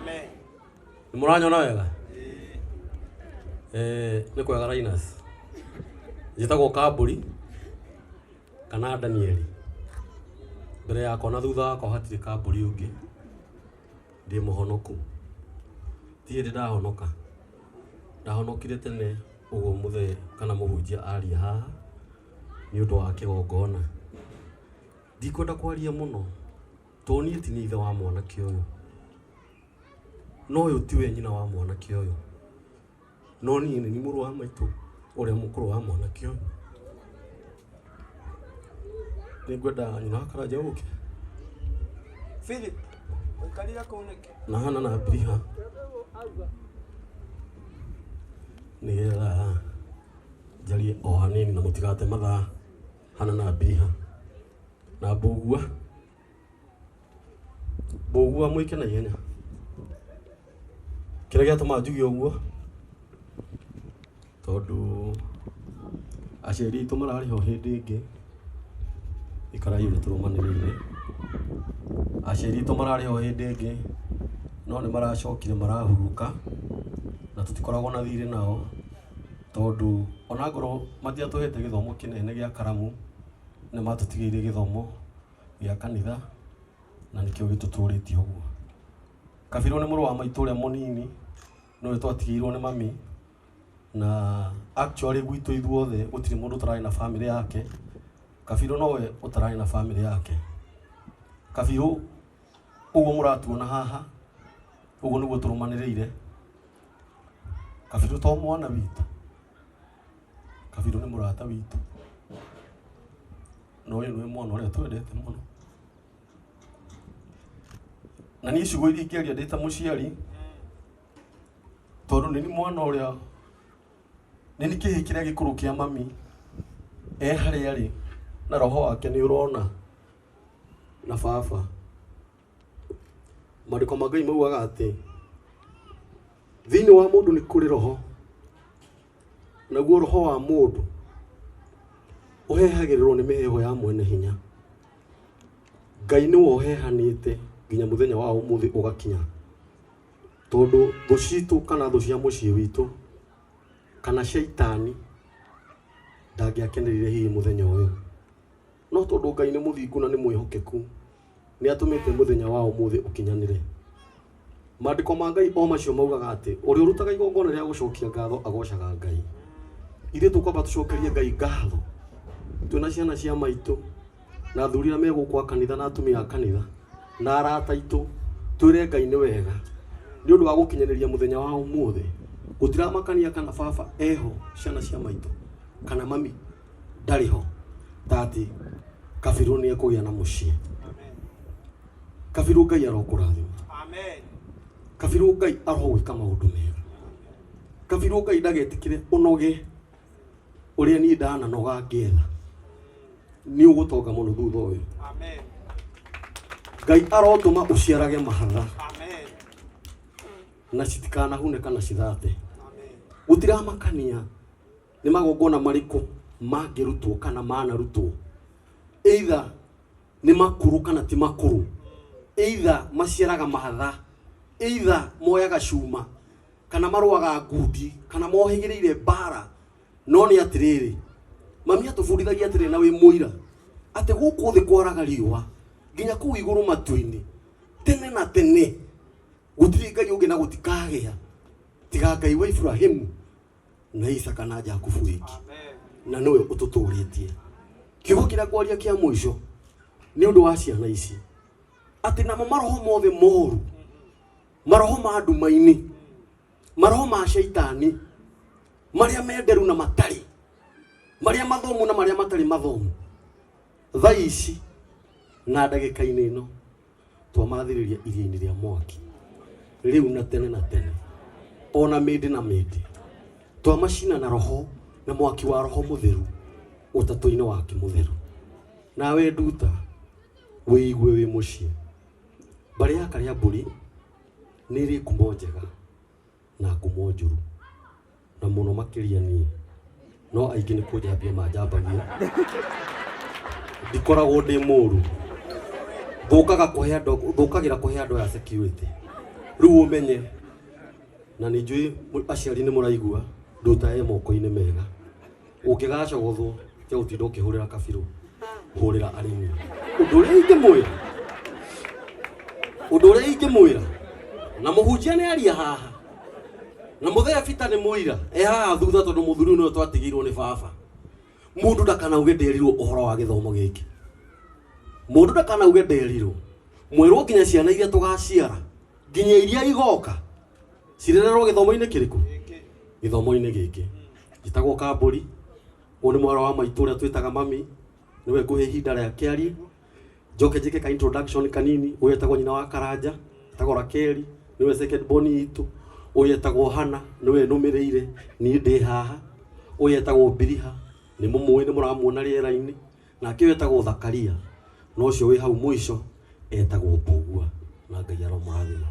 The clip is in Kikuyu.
Amen. Nĩ mũranyona wega? Nĩ kwega Linus. Njĩtagwo Kambũri kana Danieli. Mbere yakwa na thutha wakwa hatirĩ Kambũri ũngĩ. Ndĩ mũhonoku. Ti hĩndĩ ndahonoka. Ndahonokire tene ũguo mũthee kana mũhunjia aria haha nĩ ũndũ wa kĩgongona. Ndikwenda kwaria mũno tondũ niĩ ti niĩ ithe wa mwanake ũyũ. No ũyũ tiwe nyina wa mwanake ũyũ. No niĩ nĩ niĩ mũrũ wa maitũ ũrĩa mũkũrũ wa mwanake ũyũ. Nĩngwenda nyina wa Karanja ũke. Philip, ũikarire kũu nĩkĩ? Na Hana na Biliha nĩgetha njarie o hanini na mũtigate mathaa. Hana na Biliha na Mbũgua. Mbũgua mwĩke na ihenya. Kĩrĩa gĩatũma njuge ũguo tondũ aciari aitũ mararĩ ho hĩndĩ ĩngĩ, ikarai ũrĩa tũrũmanĩrĩire. Aciari aitũ mararĩ ho hĩndĩ ĩngĩ no nĩ maracokire marahurũka na tũtikoragwo na thirĩ nao tondũ onangorwo matiatũhete gĩthomo kĩnene gĩa karamu, nĩ matũtigĩire gĩthomo gĩa kanitha na nĩkĩo gĩtũtũrĩtie ũguo. Kabirũ nĩ mũrũ wa maitũ ũrĩa mũnini nĩwe twatigĩirwo nĩ mami na actually gwitũ ithuothe gũtirĩ mũndũ ũtararĩ na bamĩrĩ yake. Kabirũ nowe ũtararĩ na bamĩrĩ yake. Kabirũ ũguo mũratuona haha ũguo nĩguo tũrũmanĩrĩire. Kabirũ to mwana witũ, Kabirũ nĩ mũrata witũ na ũyũ nĩwe mwana ũrĩa twendete mũno. Na niĩ ciugo iria ingĩaria ndĩ ta mũciari tondũ nĩ niĩ mwana ũrĩa nĩ niĩ kĩhĩĩ kĩrĩa gĩkũrũ kĩa mami e harĩa arĩ na roho wake nĩ ũrona na baba. Maandĩko ma Ngai maugaga atĩ thĩinĩ wa mũndũ nĩ kũrĩ roho, naguo roho wa mũndũ ũhehagĩrĩrwo nĩ mĩheho ya mwene hinya. Ngai nĩwe ũhehanĩte nginya mũthenya wa ũmũthĩ ũgakinya, tondũ thũ citũ kana thũ cia mũciĩ witũ kana caitani ndangĩakenereire hihi mũthenya ũyũ. No tondũ Ngai nĩ mũthingu na nĩ mwĩhokeku, nĩ atũmĩte mũthenya wa ũmũthĩ ũkinyanĩre. Maandĩko ma Ngai o macio maugaga atĩ ũrĩa ũrutaga igongona rĩa gũcokia ngatho agocaga Ngai. Ithuĩ tũkwamba tũcokerie Ngai ngatho twĩna ciana cia maitũ na athuri arĩa me gũkũ a kanitha na atumia a kanitha na arata aitũ, twĩre Ngai nĩ wega nĩ ũndũ wa gũkinyanĩria mũthenya wa ũmũthĩ. Gũtiramakania kana baba eho ciana cia maitũ kana mami ndarĩ ho, ta atĩ Kabirũ nĩ ekũgĩa na mũciĩ. Kabirũ Ngai arokũrathima. Amen. Kabirũ Ngai arogwĩka maũndũ mega. Kabirũ Ngai ndagetĩkĩre ũnoge ũrĩa niĩ ndananoga ngĩetha. Nĩ ũgũtonga mũno thutha ũyũ. Amen. Ngai arotũma ũciarage mahatha. Amen. Na citikanahune kana cithate. Amen. Gũtiramakania nĩ magongona marĩkũ mangĩrutwo kana manarutwo, either nĩ makũrũ kana ti makũrũ, either maciaraga mahatha, either moyaga cuma kana marũaga ngundi kana mohĩgĩrĩire mbara. No nĩ atĩrĩrĩ, mami atũbundithagia atĩrĩrĩ na wĩ mũira atĩ gũkũ thĩ kwaraga riũa nginya kũu igũrũ matu-inĩ tene na tene gũtirĩ Ngai ũngĩ na gũtikagĩa tiga Ngai wa Ibrahimu na Isaka na Jakubu wiki na nĩwe ũtũtũrĩtie. Kiugo kĩrĩa ngwaria kĩa mũico nĩ ũndũ wa ciana ici atĩ namo maroho mothe moru, maroho ma nduma-inĩ, maroho ma caitani, marĩa menderu na matarĩ, marĩa mathomu na marĩa matarĩ mathomu, thaa ici na ndagĩka-inĩ ĩno twamathĩrĩria iria-inĩ rĩa mwaki rĩu na tene na tene, ona mĩndĩ na mĩndĩ. Twamacina na roho na mwaki wa roho mũtheru ũtatũ-inĩ wake mũtheru. Nawe nduta wĩigue wĩ mũciĩ. Mbarĩ ya Karĩa Mbũri nĩ ĩrĩ ngumo njega na ngumo njũru, na mũno makĩria niĩ no aingĩ nĩ kũnjambia manjambagia. Ndikoragwo ndĩ mũru, thũkaga kũhe andũ, thũkagĩra kũhe andũ aya security. Rĩu ũmenye na nĩ njũĩ aciari nĩ mũraigua nduta e moko-inĩ mega. Ũngĩgacogothwo tiga gũtinda ũkĩhũrĩra kabirũ, hũrĩra arĩmi. Ũndũ ũrĩa ingĩmwĩra, ũndũ ũrĩa ingĩmwĩra, na mũhunjia nĩ aria haha, na mũthee Bita nĩ mũira e haha thutha, tondũ mũthuri ũyũ nĩwe twatigĩirwo nĩ baba. Mũndũ ndakanauge nderirwo ũhoro wa gĩthomo gĩkĩ, mũndũ ndakanauge nderirwo. Mwerwo nginya ciana iria tũgaciara, nginya iria igoka, cirererwo gĩthomo-inĩ kĩrĩkũ? Gĩthomo-inĩ gĩkĩ. Njĩtagwo Kambũri, ũyũ nĩ mwana wa maitũ ũrĩa twĩtaga mami, nĩwe ngũhe ihinda rĩake arie. Njoke njĩke ka introduction kanini. Ũyũ etagwo nyina wa Karanja, etagwo Rakeli, nĩwe second born itũ. Ũyũ etagwo Hana, nĩwe nũmĩrĩire niĩ ndĩ haha. Ũyũ etagwo Biriha, nĩ mũmũĩ, nĩ mũramuona rĩera-inĩ. Nake ũyũ etagwo Zakaria, na ũcio wĩ hau mũico etagwo Mbũgua. Na Ngai aromũrathima.